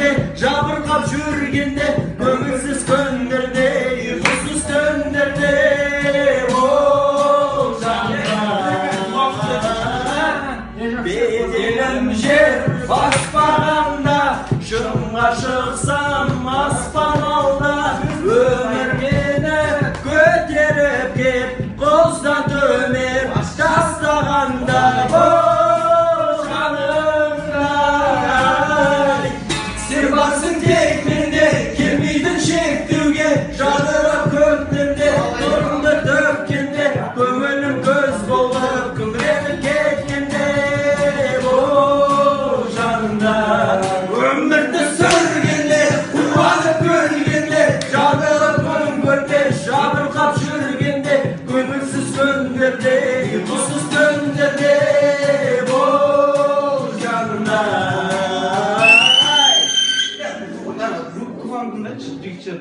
Күндерде, жабырқап жүргенде, көңілсіз күндерде, ұйқысыз түндерде бол жанымда. Беделім жер баспағанда, шыңға шықсам аспан алда, өмір мені көтеріп кеп құздан төмен тастағанда, бол жанымда. Сен барсың тек менде, келмейтін шектеуге, жадырап көктемде, нұрыңды төккенде, көңілім көз болып күңіреніп кеткенде, бол жанымда. Өмірді сүргенде, қуанып күлгенде, жадырап күн көрде, жабырқап жүргенде, көңілсіз күндерде, ұйқысыз түндерде бол жанымда. Туған күнді айтшы, жігітше.